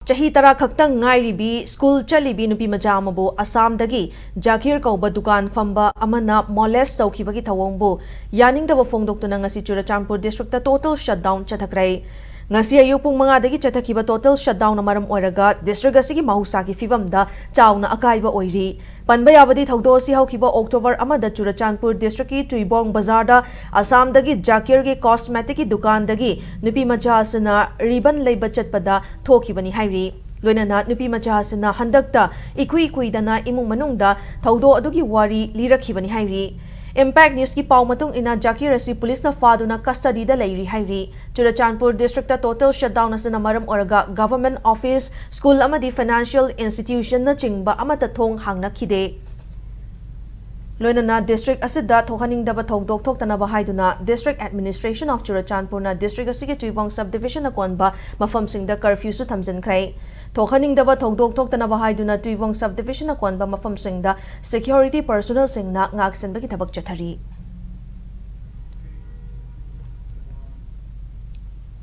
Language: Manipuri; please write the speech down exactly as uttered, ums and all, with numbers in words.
ꯆꯍꯤ ꯇꯔꯥ ꯈꯛꯇꯪ ꯉꯥꯏꯔꯤꯕꯤ ꯁ꯭ꯀꯨꯜ ꯆꯠꯂꯤꯕꯤ ꯅꯨꯄꯤ ꯃꯆꯥ ꯑꯃꯕꯨ ꯑꯁꯥꯝꯗꯒꯤ ꯖꯥꯀꯤꯔ ꯀꯧꯕ ꯗꯨꯀꯥꯟ ꯐꯝꯕ ꯑꯃꯅ ꯃꯣꯂꯦꯁ ꯇꯧꯈꯤꯕꯒꯤ ꯊꯧꯑꯣꯡꯕꯨ ꯌꯥꯅꯤꯡꯗꯕ ꯐꯣꯡꯗꯣꯛꯇꯨꯅ ꯉꯁꯤ ꯆꯨꯔꯆꯥꯟꯄꯨꯔ ꯗꯤꯁꯇ꯭ꯔꯤꯛꯇ ꯇꯣꯇꯦꯜ ꯁꯠꯗꯥꯎꯟ ꯆꯠꯊꯈ꯭ꯔꯦ꯫ ꯉꯁꯤ ꯑꯌꯨꯛ ꯄꯨꯡ ꯃꯉꯥꯗꯒꯤ ꯆꯠꯊꯈꯤꯕ ꯇꯣꯇꯦꯜ ꯁꯠꯗꯥꯎꯟꯅ ꯃꯔꯝ ꯑꯣꯏꯔꯒ ꯗꯤꯁꯇ꯭ꯔꯤꯛ ꯑꯁꯤꯒꯤ ꯃꯍꯧꯁꯥꯒꯤ ꯐꯤꯕꯝꯗ ꯆꯥꯎꯅ ꯑꯀꯥꯏꯕ ꯑꯣꯏꯔꯤ꯫ ꯄꯟꯕ ꯌꯥꯕꯗꯤ, ꯊꯧꯗꯣꯛ ꯑꯁꯤ ꯍꯧꯈꯤꯕ ꯑꯣꯛꯇꯣꯕꯔ ꯑꯃꯗ ꯆꯨꯔꯆꯥꯟꯄꯨꯔ ꯗꯤꯁꯇ꯭ꯔꯤꯛꯀꯤ ꯇꯨꯏꯕꯣꯡ ꯕꯖꯥꯔꯗ ꯑꯁꯥꯝꯗꯒꯤ ꯖꯥꯀꯤꯔꯒꯤ ꯀꯣꯁꯃꯦꯇꯤꯛꯀꯤ ꯗꯨꯀꯥꯟꯗꯒꯤ ꯅꯨꯄꯤ ꯃꯆꯥ ꯑꯁꯤꯅ ꯔꯤꯕꯟ ꯂꯩꯕ ꯆꯠꯄꯗ ꯊꯣꯛꯈꯤꯕꯅꯤ ꯍꯥꯏꯔꯤ꯫ ꯂꯣꯏꯅꯅ ꯅꯨꯄꯤ ꯃꯆꯥ ꯑꯁꯤꯅ ꯍꯟꯗꯛꯇ ꯏꯀꯨꯏ ꯀꯨꯏꯗꯅ ꯏꯃꯨꯡ ꯃꯅꯨꯡꯗ ꯊꯧꯗꯣꯛ ꯑꯗꯨꯒꯤ ꯋꯥꯔꯤ ꯂꯤꯔꯛꯈꯤꯕꯅꯤ ꯍꯥꯏꯔꯤ꯫ ꯏꯝꯄꯦꯛ ꯅ꯭ꯌꯨꯁꯀꯤ ꯄꯥꯎ ꯃꯇꯨꯡ ꯏꯟꯅ, ꯖꯥꯀꯤꯔ ꯑꯁꯤ ꯄꯨꯂꯤꯁꯅ ꯐꯥꯗꯨꯅ ꯀꯁꯇꯗꯤꯗ ꯂꯩꯔꯤ ꯍꯥꯏꯔꯤ꯫ ꯆꯨꯔꯆꯥꯟꯄꯨꯔ ꯗꯤꯁꯇ꯭ꯔꯤꯛꯇ ꯇꯣꯇꯦꯜ ꯁꯠꯗꯥꯎꯟ ꯑꯁꯤꯅ ꯃꯔꯝ ꯑꯣꯏꯔꯒ ꯒꯚꯔꯟꯃꯦꯟꯠ ꯑꯣꯐꯤꯁ, ꯁ꯭ꯀꯨꯜ ꯑꯃꯗꯤ ꯐꯥꯏꯅꯥꯟꯁꯤꯌꯦꯜ ꯏꯟꯁꯇꯤꯇ꯭ꯌꯨꯁꯟꯅꯆꯤꯡꯕ ꯑꯃꯠꯇ ꯊꯣꯡ ꯍꯥꯡꯅꯈꯤꯗꯦ꯫ ꯂꯣꯏꯅꯅ ꯗꯤꯁꯇ꯭ꯔꯤꯛ ꯑꯁꯤꯗ ꯊꯣꯛꯍꯟꯅꯤꯡꯗꯕ ꯊꯧꯗꯣꯛ ꯊꯣꯛꯇꯅꯕ ꯍꯥꯏꯗꯨꯅ District Administration of Churachandpurꯅ ꯗꯤꯁꯇ꯭ꯔꯤꯛ ꯑꯁꯤꯒꯤ ꯇꯨꯏꯕꯣꯡ ꯁꯕ ꯗꯤꯕꯤꯖꯟꯅ ꯀꯣꯟꯕ ꯃꯐꯝꯁꯤꯡꯗ ꯀꯔꯐ꯭ꯌꯨꯁꯨ ꯊꯝꯖꯤꯟꯈ꯭ꯔꯦ꯫ ꯊꯣꯛꯍꯟꯅꯤꯡꯗꯕ ꯊꯧꯗꯣꯛ ꯊꯣꯛꯇꯅꯕ ꯍꯥꯏꯗꯨꯅ ꯇꯨꯏꯕꯣꯡ ꯁꯕ ꯗꯤꯕꯤꯖꯟꯅ ꯀꯣꯟꯕ ꯃꯐꯝꯁꯤꯡꯗ ꯁꯦꯀ꯭ꯌꯨꯔꯤꯇꯤ ꯄꯔꯁꯣꯅꯦꯜꯁꯤꯡꯅ ꯉꯥꯛꯁꯦꯟꯕꯒꯤ ꯊꯕꯛ ꯆꯠꯊꯔꯤ꯫